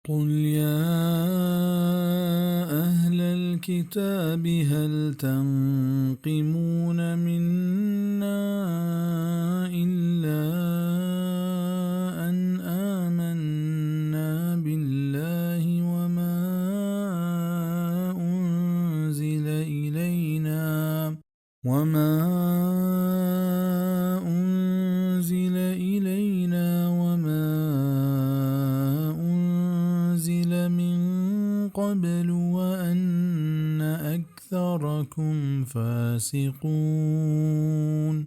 قل يا أهل الكتاب هل تنقمون منا إلا أن آمنا بالله وما أنزل إلينا وما أنزل إلينا وما أنزل من قبل وأن أكثركم فاسقون.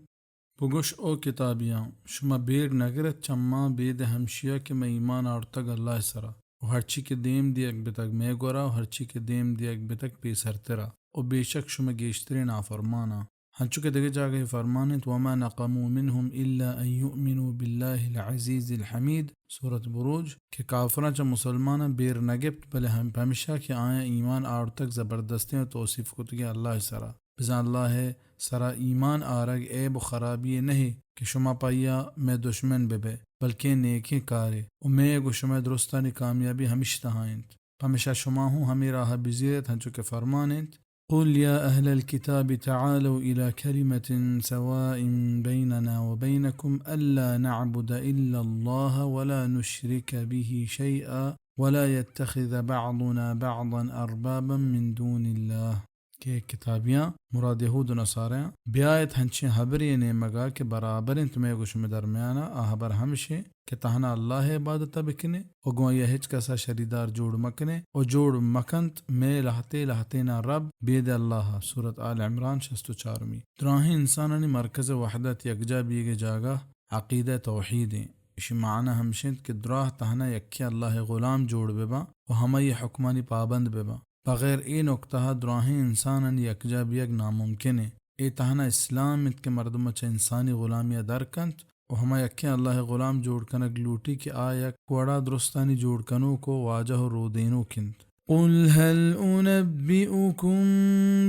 بگوش او کتابیاں، شما بیر نگرت چہ ما بید ہمشیا کہ مئے ایمان آرتگ اللہ سرا، و ہرچی کہ دیم دیگ بتگ مئے گورا، و ہرچی کہ دیم دیگ بتگ پیسرترا، و بے شک شما گیشتریں نافرماناں۔ ہنچو کہ دگہ جاگہے فرمان انت، وما نقموا منهم إلا أن يؤمنوا بالله العزيز الحميد، سورت بروج، کہ کافراں چہ مسلماناں بیر نہ گپت، بلے ہم پمشا کہ آیاں ایمان آرتگ زبردستیں و توصیف کتگیں اللہ سرا۔ بزاں اللہ سرا ایمان آرگ عیب و خرابی نہ کہ شما پہ آیا مئے دشمن بہ بئے، بلکیں نیکیں کارے، و مئے گو شمئے درستانی کامیابی ہمیش تہا انت۔ پمشا شما ہوں ہمے راہ بزیرت، ہنچو کہ فرمان انت، قل يا أهل الكتاب تعالوا إلى كلمة سواء بيننا وبينكم ألا نعبد إلا الله ولا نشرك به شيئا ولا يتخذ بعضنا بعضا أربابا من دون الله۔ کہ کتابیاں مراد یہود و نصاریاں، بیایت ہنچیں ہبرے نیمگا کہ برابر انت مئے گو شمئے درمیانا، آ ہبر ہمشیں کہ تہنا اللہ ء عبادت ء بکنیں و گوں آئی ء ہچ کس ء شریدار جوڑ مکنیں و جوڑ مکنت مئے لہتے لہتیناں رب بید اللہ۔ سورت آل عمران شست و چارمی۔ دراہیں انسانانی مرکز وحدت یکجا بیگ ء جاگہ عقیدہ توحید ایں۔ اشی معنی ہمش انت کہ دراہ تہنا یکیں اللہ ء غلام جوڑ بہ باں و ہمائی ء حکمانی پابند بہ باں۔ بغیر اے نکتہ ء دراہیں انسانانی یکجا بیگ ناممکن انت۔ اے تہنا اسلام انت کہ مردم ء چہ انسانی غلامی ء در کنت و ہما یکیں اللہ ء غلام جوڑ کنگ لوٹی کہ آ یک وڑا درستانی جوڑ کنوک و واجہ و رودینوک انت۔ قل هل أنبئكم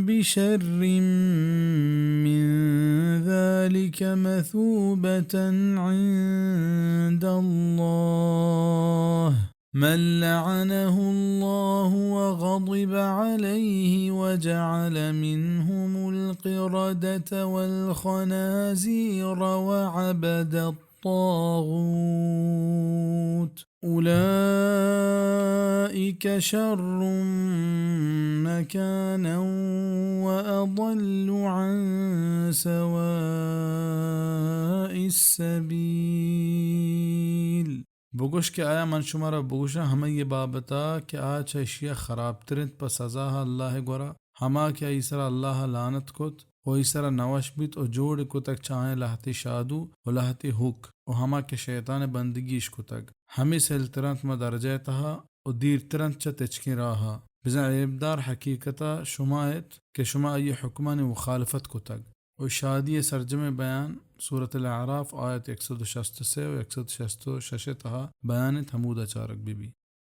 بشر من ذلك مثوبة عند الله من لعنه الله وغضب عليه وجعل منهم القردة والخنازير وعبد الطاغوت أولئك شر مكانا وأضل عن سواء السبيل۔ بگوش کہ آیا من شمارا بگوشاں ہمائی بابتا کہ آ چہ اشیا خرابتر انت پہ سزا اللہ گورا، ہما کہ آئی سرا اللہ لعنت کت و آئی سرا نوش بیت و جوڑ کتگ چہ آیاں لہتے شادو و لہتے ہوک و ہما کہ شیطان بندگیش کتگ، ہمے سلتر انت ماں درجہ تہا و دیرتر انت چہ تچکیں راہا۔ بزاں عیبدار حقیقتا شما ات کہ شما آئی حکمانی مخالفت کتگ۔ و شادی ء سرجمیں بیان سورت الاعراف آیت یک سد و شست و سے و یک سد و شست و شش ء تہا بیان انت، ہمودا چارگ بہ بی۔